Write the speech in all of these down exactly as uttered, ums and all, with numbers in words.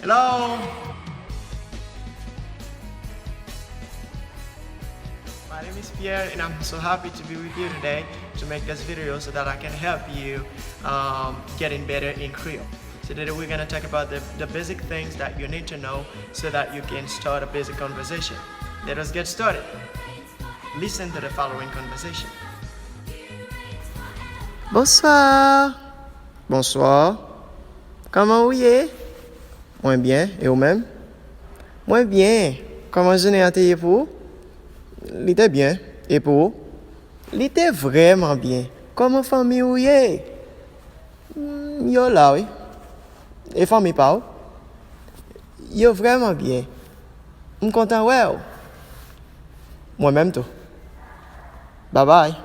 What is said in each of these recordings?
Hello! My name is Pierre, and I'm so happy to be with you today to make this video so that I can help you um, getting better in Creole. So today we're gonna talk about the, the basic things that you need to know so that you can start a basic conversation. Let us get started. Listen to the following conversation. Bonsoir. Bonsoir. Comment vous allez? Mwen byen, e ou menm? Mwen byen. Kòman jounen an te ye pou ou? Li te byen. E pou ou? Li te vrèman byen. Kòman fanmi ou ye? Hmm, yo la, wi. E fanmi pa w? Yo vrèman byen. M kontan wè w. Mwen menm tou. Babay.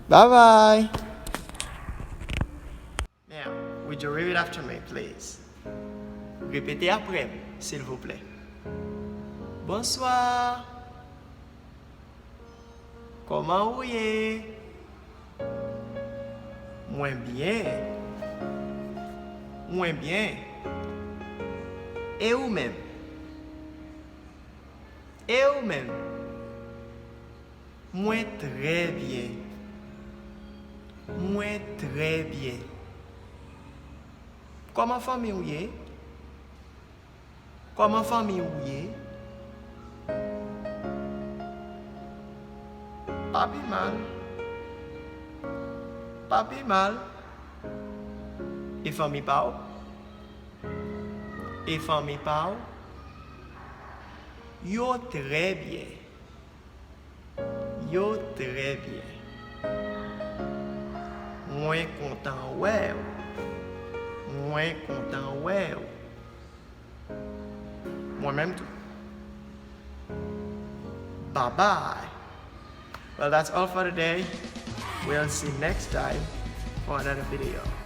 Babay. Now, would you repeat after me, please? Repete apre m, silvouplè. Bonswa. Kòman ou ye? Mwen byen. Mwen byen. E ou menm? E ou menm? Mwen trè byen. Mwen trè byen. Kòman fanmi w ye? Kòman fanmi w ye? Pa pi mal. Pa pi mal. E fanmi pa w? E fanmi pa w? Yo trè byen. Yo trè byen. Mwen kontan wè w. Mwen kontan wè w. Mwen menm tou. Bye bye. Well, that's all for today. We'll see next time for another video.